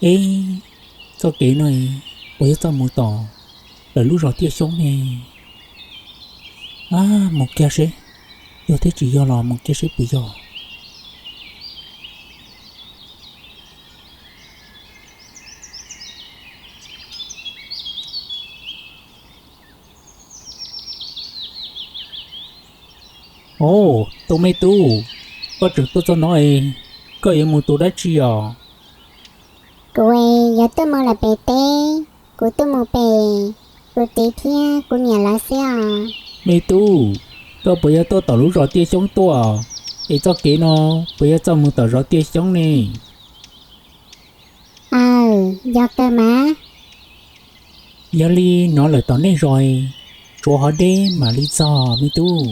Eb, txoj kev no puas yog txoj mus tom lawv lub zos Tiaj Xyoob ne? Ab, mus kiag seb, yog thiab tsis yog los mus kiag seb puas yog. Au, tus me tub, koj tseem tuaj txog no es, koj yuav mus tus dab tsi os? Kuv yuav tuaj mus lawm pem teb, kuv tuaj mus pem kuv txiv thiab kuv niam lawv xwb os. Me tub, koj puas yog tuaj tom lub zos Tiaj Xyoob tuaj, es txoj kev no puas yog txoj mus tom zos Tiaj Xyoob ne? Aw, yog kawg mas. Yog li hnov lawm tom nej zos, tshuav ho deb mam li txog me tub.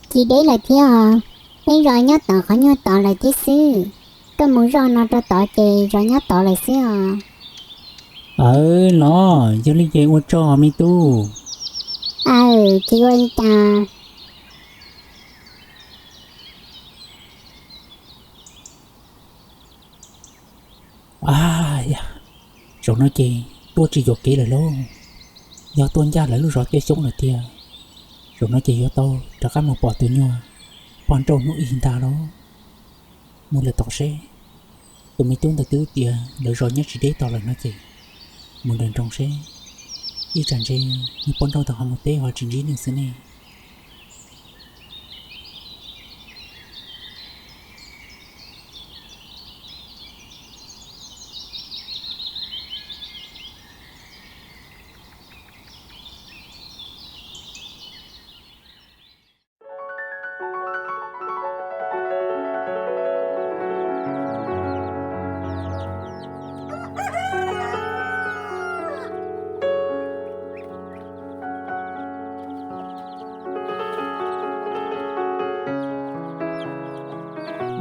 Tsis deb lawm thiab os, peb zos nyob tom qhov nyuag tod lawm thiab xwb. Koj mus zoj no rau tod ces zos nyob tod lawm xwb os. Aw los, yog li ces ua tsaug me tub. Aw, tsis ua li cas. Ab yam, zaum no ces tuaj tsis yuam kev lawm lauj. Yog tuaj ncaj lawv lub zos Tiaj Xyoob lawm tiag, zaum no ces yuav tau rov qab mus pom tus nyuag poj nrauj hnub ib ntag lauj. Mus lawm tom seb, tus me tub ntawd twb tias lawv zos nyob tsis deb tod lawm no ces mus nrawm nroos seb, ib tsam ntshe niag poj nrauj ntawd ho mus teb ho tsis ntsib nws xwb ne.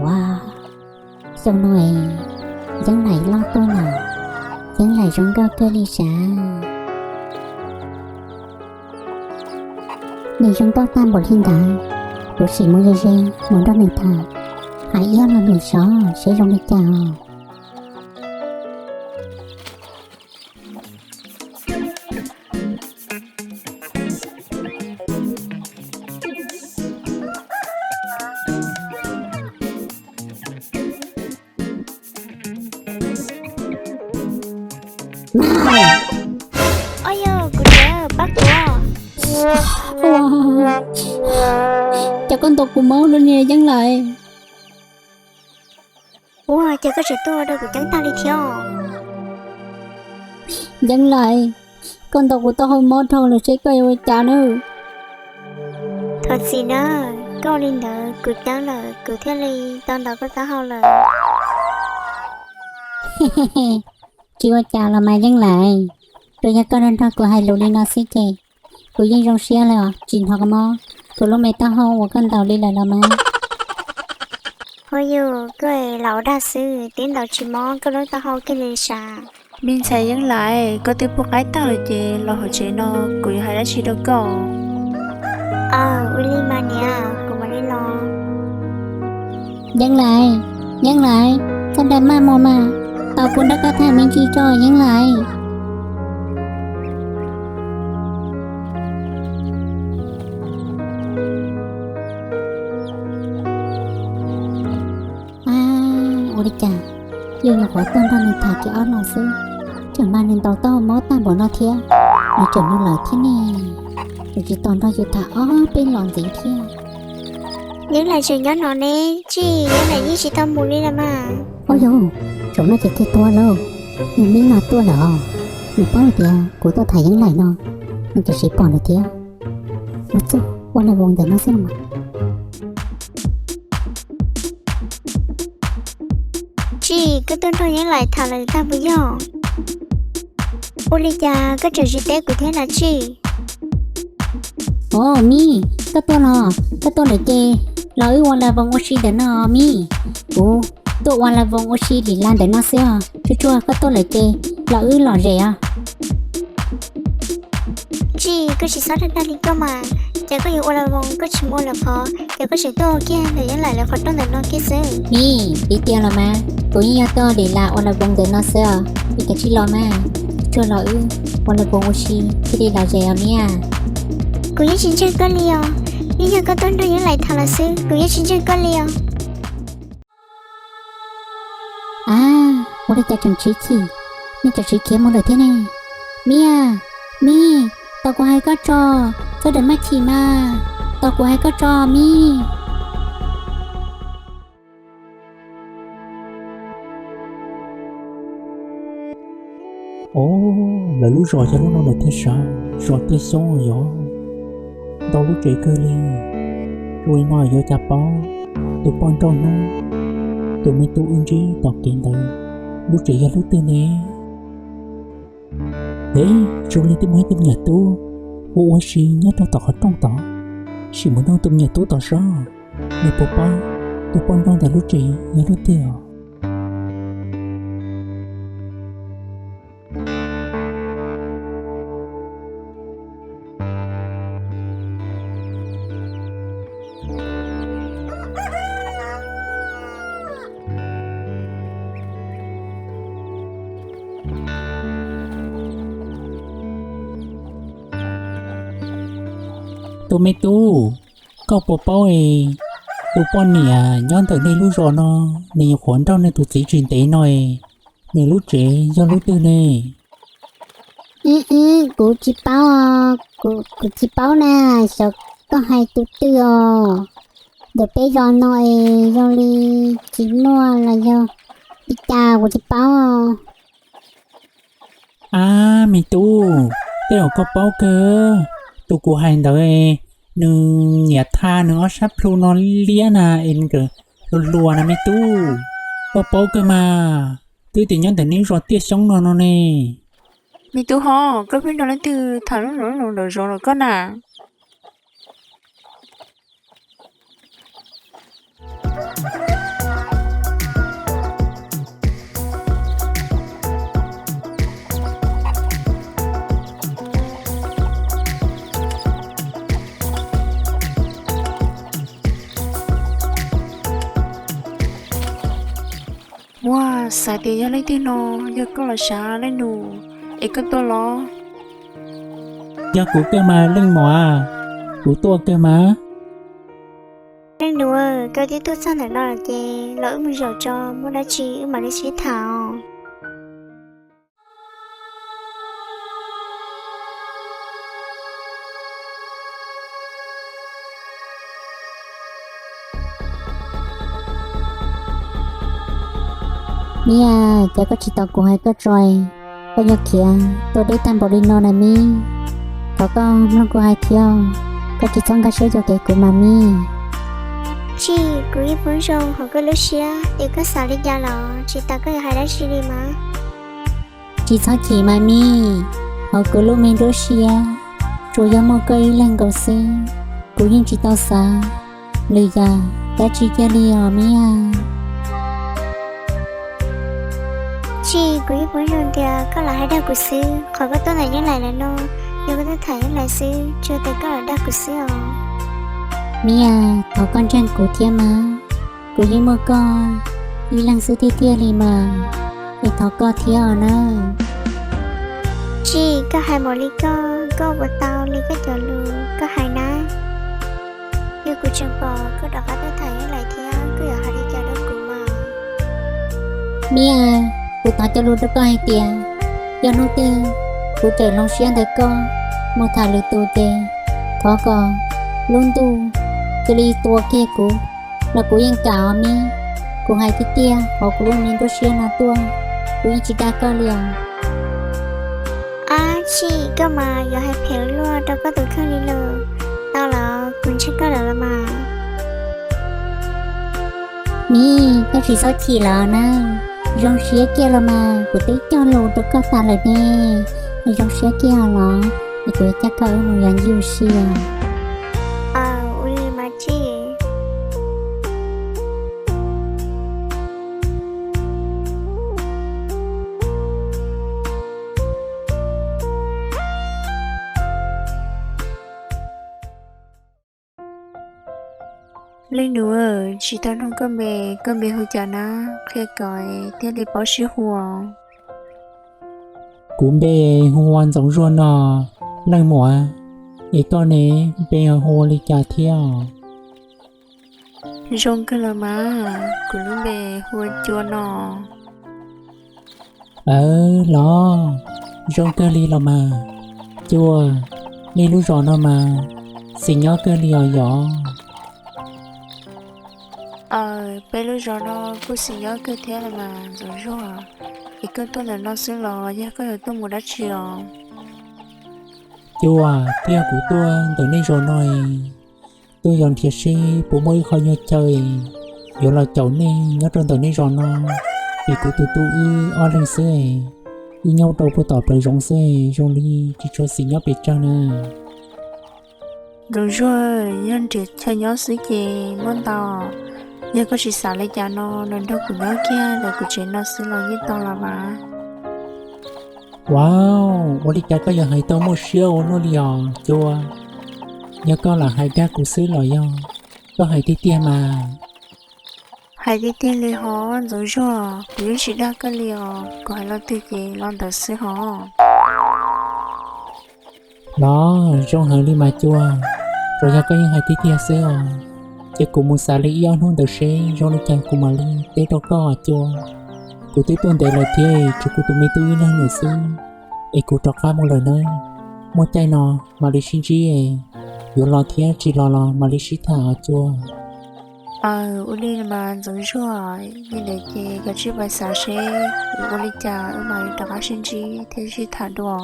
Ua, xyoo no es Yeeb Laim loj tuaj lawm, Yeeb Laim zoo nkauj kawg li sav. Nws zoo nkauj tag npaum li ntawd, kuv sim mus ze ze mus nrog nws tham, hais ib lo lus sov seb zoo li cas os. Ob yog kuv tsev pab kuv. Cas koj ntaus kuv mob luaj li Yeeb Laim? Ua cas koj tseem tuaj ua rau kuv ceeb tag li thiab? Yeeb Laim, koj ntaus kuv taub hau mob dhau lawm seb koj yuav ua cas na. Thov txim na, koj ua li ntawd kuv ceeb lawm kuv thiaj li tau ntaus koj taub hau lawm. Tsis ua cas los mas Yeeb Laim, tsuas yog koj nrog nrog kuv hais lus li no xwb ces kuv yeej zoo siab lawm os, tsis hnov mob kuv lub me taub hau uas koj ntaus li lawm los mas. Ho yus, koj los ua dag xwb, twb ntaus tsis mob koj lub taub hau kiag li sav. Me ntxhais Yeeb Laim, koj twb pub qaib tag lawm ces los hauv tsev no, kuv yuav hais dab tsi rau koj. Aw, ua li mas niam, kuv mam li los. Yeeb Laim, Yeeb Laim, koj nrog maj mus mas, tos kuv nrog koj tham me ntsis tso Yeeb Laim. Ab, ua li cas yus nyuam qhuav tuaj nrog nws tham kiag ob lo xwb, tseem mas nws ntaus taub hau mob tag npaum no thiab, nws tseem mus lawm thiab ne. Nws tsis tos nrog yus tham ob peb lo ntxiv thiab. Yeeb Laim tseem nyob no ne, tsis, Yeeb Laim yeej tsis tau mus li los mas. Ua yog, zaum no ces kiag tuag lauj, nws me no tuaj lawm os. Nws paub tias kuv tuaj tham Yeeb Laim no, nws tseem siv pom nws thiab. Ua txuj, ua laj voos ntawm no xwb los mas. Tsis, koj tuaj nrog Yeeb Laim tham lawm tag puas yog? Ua li cas koj tseem tsis teb kuv thiab na Tsis? Os Mib, koj tuaj los, koj tuaj lawm ces los wb ua laj voos ua si ntawm no Mib. Kuv tuaj ua laj voos ua si lim laj ntawm no xwb os. Tsuag tsuag koj tuaj lawm ces los wb lom zem os. Tsis, koj tsis txhob dag dag li koj mas. Ces koj yuav ua la voos koj tsis mus ua lwm qhov, ces koj tseem tuaj ua kiag ntawm Yeeb Laim lawv qhov rooj ntawm no kiag xwb. Mib, vim tias los mas kuv yeej yog tuaj ua la voos ntawm no xwb os, ib kav tsij los mas, tsuag los wb ua la voos ua si thiaj li lom zem os mib. Kuv yeej tsis ntseeg koj li os, yeej yog koj tuaj nrog Yeeb Laim tham los xwb, kuv yeej tsis ntseeg koj li os. Ab, ua li cas tseem siv chim, nej tseem siv khiav mus lawm thiab ne? Mib, mib, tos kuv hais koj tso, txhob rawm maj chim mas, tos kuv hais koj tso mib. Os, lawv lub zos yog lub no lawm thiab sav, zos Tiaj Xyoob yog ntau lub tsev kawg li. Ua li no yuav cas paub, tus poj nrauj hnub, tus me tub wb ntsib tom kev ntawd, lub tsev yog lub twg ne? Hev, zoo li twb muaj ib tug me nyuam tub ua ua si nyob rau tom qhov rooj tod, sim mus nug tus me nyuam tub tod saib, nws puas paub tus poj nrauj ntawm lub tsev yog lub twg os. Tus me tub, koj puas paub es tus poj niam nyob ntawm nej lub zos no, nws nyuam qhuav nrauj nws tus txiv tsis ntev no es, nws lub tsev yog lub twg ne? Ib, kuv tsis paub, kuv tsis paub na, xyov koj hais tus twg os. Ntawm peb zos no es zoo li tsis muaj los yog li cas kuv tsis paub. Ab me tub, tej zaum koj paub kawg, tus kuv hais ntawd, nws niam tha nws ob sab plhu no liab na es nws hluas hluas na me tub, koj paub kawg mas, twb tias nyob ntawm nej zos Tiaj Xyoob no no ne. Me tub hov, koj pheej nrog leej twg tham lub nus lub nus ntawm zos los koj na? Ua, xav tias yog leej twg no, yog koj los sav leej nus es koj tuaj los? Yog kuv kawg mas leej muam, kuv tuaj kawg mas. Leej nus, koj twb tuaj txog ntawm no lawm ces los wb mus zaum tso, muaj dab tsi wb mam li sib tham os. Niam, cas koj tsis tos kuv hais koj tso, koj yuav khiav tuaj deb tag npaum li no na mib. Thov koj mloog kuv hais thiab, koj tsis txhob nkag siab yuam kev kuv mas mib. Tsis, kuv yeej poob zoo hauv koj lub siab, es koj xav li cas los tsis tas koj yuav hais dab tsi li mas. Tsis txhob chim mas mib, hauv kuv lub me nruab siab tsuas yog muaj koj ib leeg nkaus xwb, kuv yeej tsis tau xav lwm yam dab tsi kiag li os mib. Tsis, kuv yeej poob zoo tias koj los hais dag kuv xwb, qhov koj tuaj ntawm Yeej Laim lawv no, yog koj tuaj tham Yeej Laim xwb, tsuas tias koj los dag kuv xwb os. Mib, thov koj ntseeg kuv thiab mas, kuv yeej muaj koj ib leeg xwb tiag tiag li mas, es thov koj thiab os na. Tsis, koj hais npaum li koj, koj puas tau li koj cov lus koj hais na? Yog kuv tseem pom koj rov qab tuaj tham Yeej Laim thiab koj yuav hais li cas rau kuv mas? Mib, kuv thov cog lus rau koj hais tias, yog hnub twg kuv tseem hloov siab ntawm koj mus tham lwm tus ces thov kom lub ntuj cia li tua kiag kuv los kuv yeej kam os mib. Kuv hais tiag tiag hauv kuv lub me nruab siab no tuaj, kuv yeej tsis dag koj li os. Ab tsis, koj mas yuav hais phem luaj rau koj tus kheej li lawm. Tau los kuv ntseeg koj lawm los mas. Mib, koj tsis txhob chim los na. Zoo siab kiag los mas kuv twb cog lus rau koj tas lawm ne. Zoo siab kiag los, es kuv yuav coj koj wb mus yos ncig ua si os. Aw, ua li mas tsis. Leej nus, tsis tau nug koj npe, koj npe hu cas na? Qhia kom thiaj li paub sib hu. Kuv npe hu ua Ntxoov Zuag no, leej muam. Es koj ne, npe hu ua li cas thiab? Zoo kawg los mas, kuv lub npe hu ua Cua no. Aw los, zoo kawg li los mas. Cua, nej lub zos no mas xis nyob kawg li os yom? Aw, peb lub zos no kuj xis nyob kawg thiab los mas Ntxoov Zuag. Es koj tuaj ntawm no xwb los yog koj yuav tuaj mus dab tsi os? Cua, thiab kuv tuaj ntawm nej zos no, tuaj yuav nrhiav seb puas muaj ib qho nyuag chaw yuav los caum nej nyob rau ntawm nej zos no, vim kuv tus tub wb ob leeg xwb, wb nyob rau puag tom plawv zoov xwb, zoo li tsis tshua xis nyob pes tsawg na. Ntxoov Zuag, yog nrhiav chaw nyob xwb ces muaj ntau. Yog koj tsis xav li cas no, los nrog kuv nyob kiag ntawm kuv tsev no xwb los yeej tau los mas. Wow, ua li cas koj yuav hais tau muaj siab ua luaj li os Cua? Yog koj lam hais dag kuv xwb los yog koj hais tiag tiag mas? Hais tiag tiag li hos Ntxoov Zuag, kuv yeej tsis dag koj li os, kuv hais lo twg ces lo ntawd xwb hos. Los zoo heev li mas Cua, tsuas yog koj yeej hais tiag tiag xwb os, ces kuv mus xav li ib ob hnub ntawd seb zoo li cas kuv mam li teb rau koj Cua. Kuv twb tuaj ntev lawm thiab, tshuav kuv tus me tub ib leeg lawm xwb, es kuv rov qab mus lawm nawb. Muaj caij no mam li sib ntsib, yuav los thiab tsis los los mam li sib tham os Cua. Aw, ua li mas Ntxoov Zuag, yog li ces koj tsij pais xav seb yuav ua li cas wb mam li rov qab sib ntsib thiab sib tham dua.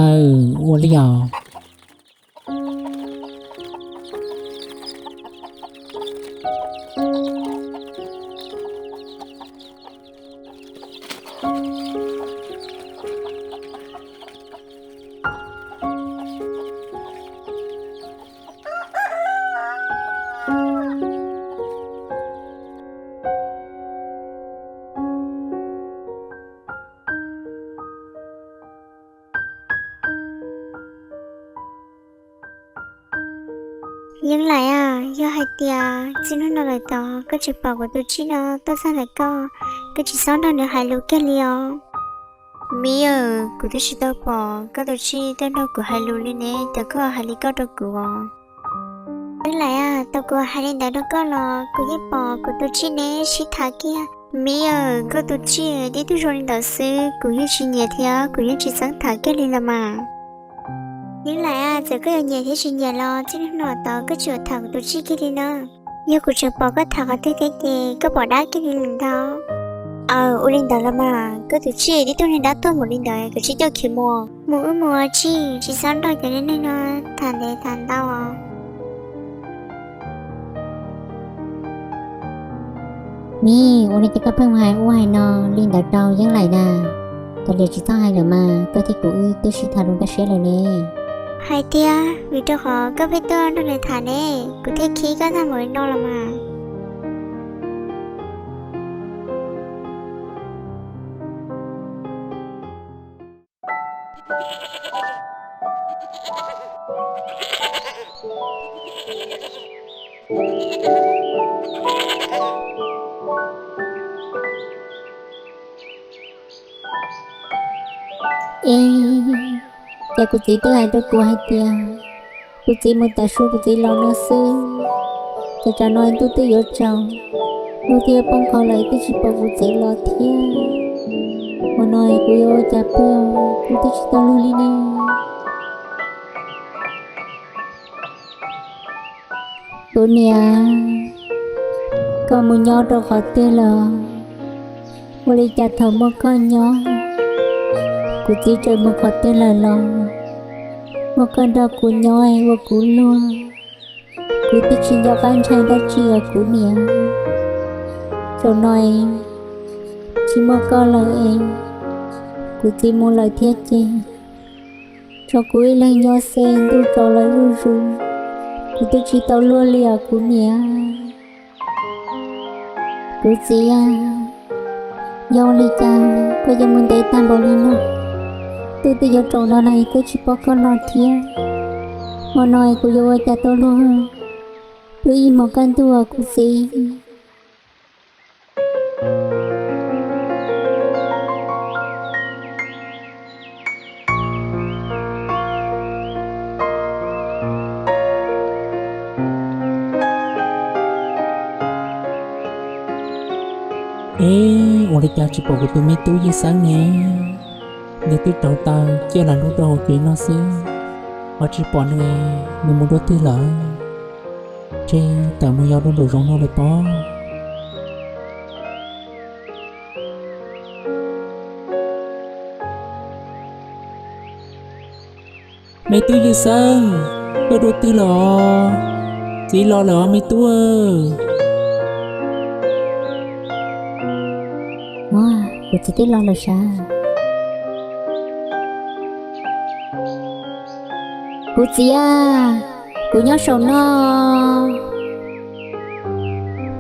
Aw, ua li os. Yeej Laim, yog hais tias txij hnub no lawm tod koj tseem pom kuv tus txij no tuaj txog ntawm koj, koj tsis txhob nrog nws hais lus kiag li os. Miv, kuv twb tsis tau pom koj tus txij tuaj nrog kuv hais lus li ne, cas koj hais li koj rau kuv os? Yeej Laim, tau kuv hais li ntawd rau koj los kuv yeej pom kuv tus txij neb sib tham kiag. Miv, koj tus txij tib tug zoo li ntawd xwb kuv yeej tsis nyiam thiab kuv yeej tsis txeeb tham kiag li los mas. Yeej Laim, txawm koj yuav nyiam thiab tsis nyiam los txij hnub no tod koj tsis txhob tham kuv tus txij kiag li na. Yog kuv tseem pom koj tham qhov twg thiab ces koj pom dab kiag li lawm ntag. Aw, ua li ntawd los mas, koj tus txij tib tug neeg dab tuag npaum li ntawd koj tsis coj khiav mus. Mus wb mus txij, tsis txhob nrog cov neeg no tham ntev tham ntau. Miv, ua li cas koj pheej hais ua hais no li ntawd rau Yeej Laim na? Kav liam tsis txhob hais lawm mas, koj thiab kuv wb twb sib tham lus nkag siab lawm ne. Hais tiag, vim rau qhov koj pheej tuaj nrog nws tham ne, kuv thiaj khib koj tag npaum li no los mas. Es, ces kuv txiv twb hais rau kuv hais tias kuv txiv mus tav su kuv txiv los no xwb, ces tsam no ntuj twb yuav tsaus, lub twb yuav poob qho lawm twb tsis pom kuv txiv los thiab. Hmo no kuv yuav ua cas pw, kuv twb tsis tau luag li ne. Kuv niam, koj mus nyob rau qhov twg lawm? Ua li cas thaum muaj koj nyob, kuv txiv tseem mus qhov twg lawm los muaj koj nrog kuv nyob ua kuv luag, kuv twb tsis nco qab ntshai dab tsi os kuv niam. Zaum no tsis muaj koj lawm es kuv txiv mus lawm thiab ces tshuav kuv ib leeg nyob xwb, ntuj tsaus lawm zuj zus, kuv twb tsis tau luag li os kuv niam. Kuv txiv, yog ua li cas koj yuav mus ntev tag npaum li no? Ntuj twb yuav tsaus no na twb tsis pom koj los thiab. Hmo no kuv yuav ua cas tau luag? Wb ib hmos kaj ntug kuv txiv. Eb, ua li cas tsis pom kuv tus me tub Ywj Xeeb ne? Nws twb rauv taws ciaj lam lug rau hauv tsev no xwb, ho tsis pom nws, nws mus dua twg lawm? Ntshe tawm mus yos dua nraum zoov no lawm pob. Me tub Ywj Xeeb, koj dua twg lawm os? Txiv los lawm os me tub. Ua, kuv txiv twb los lawm sav. Kuv txiv a, kuv nyob saum no.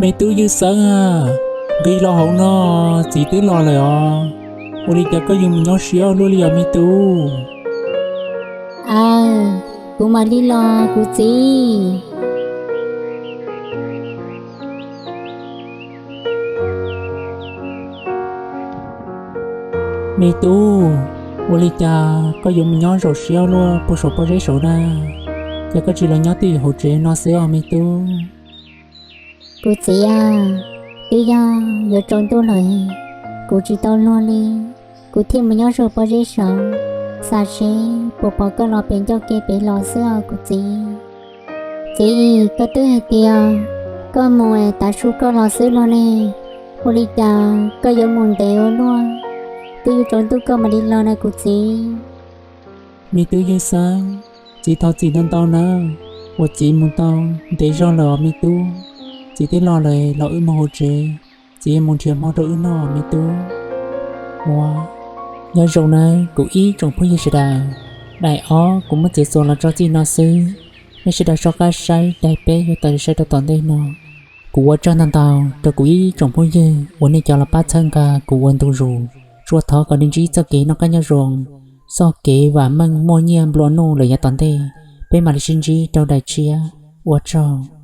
Me tub Ywj Xeeb a, nqis los hauv no, txiv twb los lawm os. Ua li cas koj yuav mus nyob siab ua luaj li os me tub? Aw, kuv mam li los kuv txiv. Me tub, ua li cas koj yuav mus nyob zaum siab luaj puag saum pob zeb saud na? Ces koj tsis los nyob twj ywm hauv tsev no xwb os me tub. Kuv txiv a, twb yog yuav tsaus ntuj lawm, kuv tsis tau luag li, kuv thiaj mus nyob saum pob zeb saud, xav seb puas pom koj los pem ncauj ke pem los xwb os kuv txiv. Txiv, koj twb hais tias koj mus es tav su koj los xwb los ne, ua li cas koj yuav mus ntev ua luaj? Twb yuav tsaus ntuj koj mam li los na kuv txiv. Me tub Ywj Xeeb, txiv thov txim ntau ntau nawb, uas txiv mus tau ntev zog lawm os me tub. Txiv twb los lawm, los wb mus hauv tsev, txiv yuav mus nrhiav hmo rau wb noj me tub. Ua, nyob zoo nawb kuv ib tsoom phooj ywg sawv daws, daim ob kuv muab txiav txuas los tso txij no xwb. Nej sawv daws soj qab saib daim peb yuav tawm saib rau tom ntej no. Kuv ua tsaug ntau ntau rau kuv ib tsoom phooj ywg uas nej cov los pab txhawb nqa kuv ua ntu zus. Tsuas thov kom nej ntsib txoj kev noj qab nyob zoo, txoj kev vam meej muaj nyiaj nplua nuj lawm yav tom ntej. Peb mam li sib ntsib rau daim tshiab. Ua tsaug.